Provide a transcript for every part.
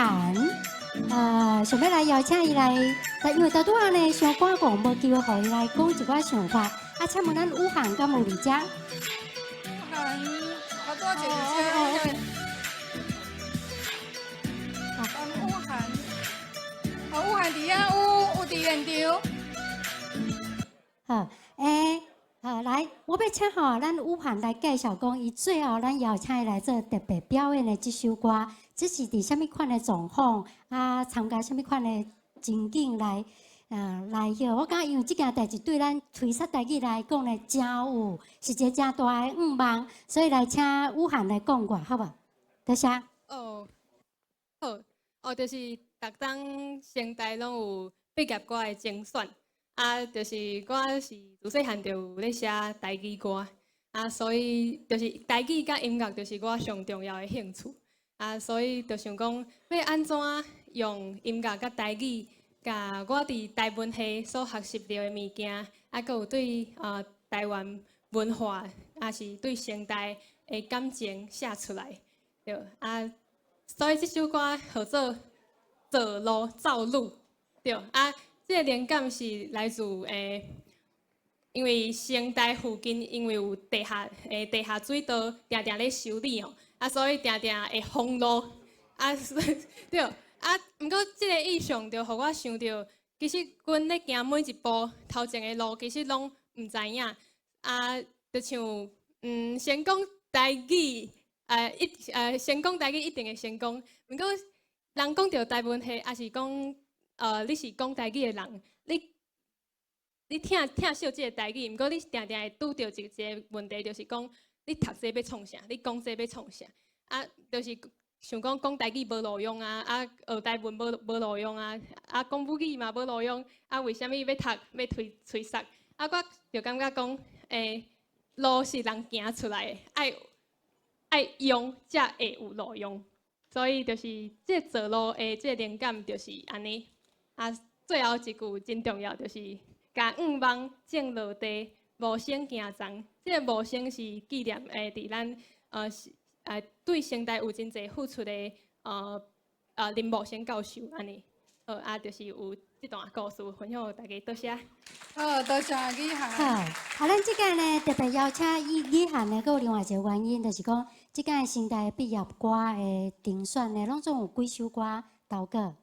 涵，想欲來邀請伊來，但因為拄拄仔呢，傷趕講，無機會予伊來講一寡想法。啊，請問咱雨涵敢有佇遮？雨涵，頭拄仔坐佇遮。雨涵，哦，雨涵佇遐有佇現場。好，欸，好來，我欲請吼，咱雨涵來介紹講，伊最後咱邀請伊來做特別表演的這首歌，這是佇啥物款的狀況啊？參加啥物款的情景來？來許，我感覺因為這件代誌對咱推捒台語來講呢，真有是一個誠大的願望，所以來請雨涵來講歌，好無？多謝。哦，好，哦，就是逐冬成大攏有畢業歌的徵選。啊，就是我是自細漢就有咧寫台語歌，啊，所以就是台語佮音樂就是我上重要的興趣。啊，所以就想講欲按怎用音樂佮台語，共我佇台文系所學習著的物件，啊，閣有對台灣文化，抑是對成大的感情寫出來，對啊，所以這首歌號做《造路造路》，對啊。這個靈感是來自因為成大附近因為有地下水道，定定咧修理哦，啊，所以定定會封路，啊，對，啊，毋過這個意象就予我想著，其實阮咧行每一步頭前的路，其實攏毋知影，啊，就像先講台語，先講台語一定會成功，毋過人講著台文系，抑是講你是講台語的人，你疼疼惜這個台語，毋過你定定會拄著一個問題，就是講你讀這欲創啥，你講這欲創啥，啊，就是想講講台語無路用啊，啊學台文無路用啊，啊講母語嘛無路用，啊為啥物欲讀欲推捒？啊我就感覺講，路是人行出來的，愛用才會有路用，所以就是這個造路的這個靈感就是按呢。啊，最後一句真重要，就是共願望種落地，無聲行叢。這個無聲是紀念佇咱是對成大有真濟付出的林無聲教授按呢。好，啊，就是有這段故事分享予大家，多謝。好，多謝雨涵。好，啊，咱這擺呢特別邀請雨涵呢，閣有另外一個原因，就是講這擺成大畢業歌的評選呢，攏總有幾首歌投稿？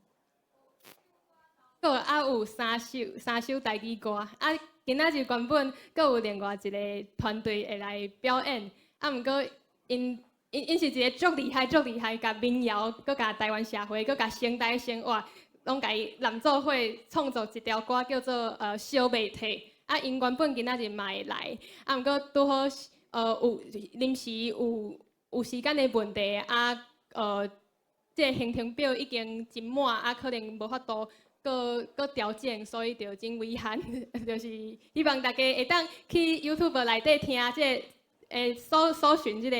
閣啊有三首台語歌，啊，今仔日原本閣有另外一個團隊會來表演，啊，毋過𪜶是一個足厲害、足厲害，共民謠，閣共台灣社會，閣共成大生活，攏共伊攬做伙創作一條歌，叫做燒袂退。啊，𪜶原本今仔日嘛會來，啊，毋過拄好有臨時有時間的問題，啊，這個行程表已經真滿，啊，可能無法度閣調整，所以就真遺憾，就是希望大家會當去 YouTube 內底聽這個，搜尋這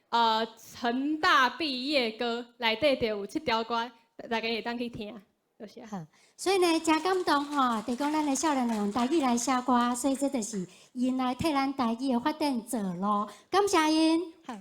個成大畢業歌，內底就有這條歌，大家會當去聽。多謝。好，所以呢，誠感動吼，就講咱的少年人用台語來寫歌，所以這就是𪜶來替咱台語的發展做路，感謝𪜶。好。